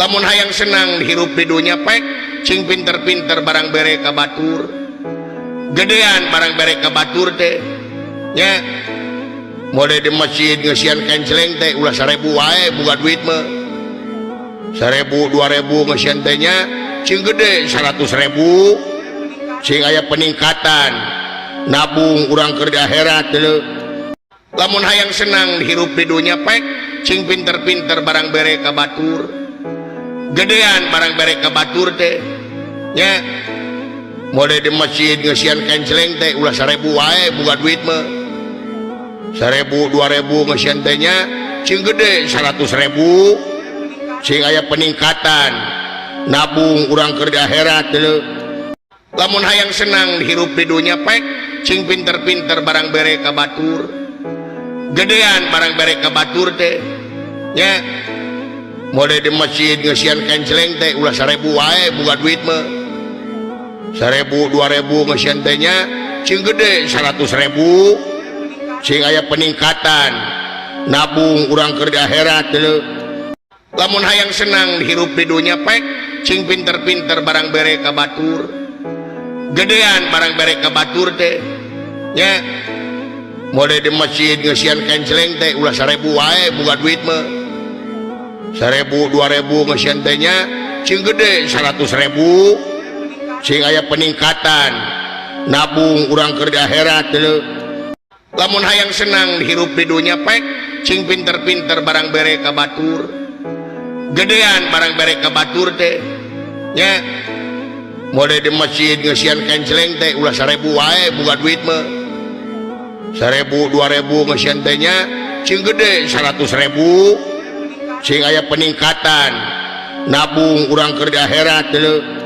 Lamun hayang senang hirup di dunya, pek cing pinter-pinter barang bere ka batur, gedean barang bere ka batur teh nya. Mulai di masjid ngeusian kenceleng teh ulah 1000 wae, buka duit mah 1000 2000 ngeusian teh nya, cing gede 100.000, sing aya peningkatan nabung urang keur di akhirat deuleu. Lamun hayang senang hirup di dunya, pek cing pinter-pinter barang bere ka batur, gedean barang bere ka batur teh nya. Mulai di masjid ngeusian kenceleng teh ulah 1000 wae, buka duit mah 1000 2000 ngeusian teh nya, cing gede 100.000, sing aya peningkatan nabung urang keur di akhirat deuleu. Lamun hayang senang hirup di dunya, pek cing pinter-pinter barang bere ka batur, gedean barang bere ka batur teh nya. Mulai di masjid ngeusian kenceleng teh ulah 1000 wae, buka duit mah 1000 2000 ngeusian teh nya, cing gede 100.000, sing aya peningkatan nabung urang keur di akhirat deuleu. Lamun hayang senang hirup di dunya, pek cing pinter-pinter barang bere ka batur, gedean barang bere ka batur teh nya. Mulai di masjid ngeusian kenceleng teh ulah 1000 wae, buka duit mah 1000 2000 ngeusian teh nya, cing gede 100.000, sing aya peningkatan nabung urang keur di akhirat deuleu. Lamun hayang senang hirup di dunya, pek cing pinter-pinter barang bere ka batur, gedean barang bere ka batur teh nya. Mulai di masjid ngeusian kenceleng teh ulah 1000 wae, buka duit mah 1000 2000 ngeusian teh nya, cing gede 100.000, sing aya peningkatan nabung urang keur di akhirat deuleu.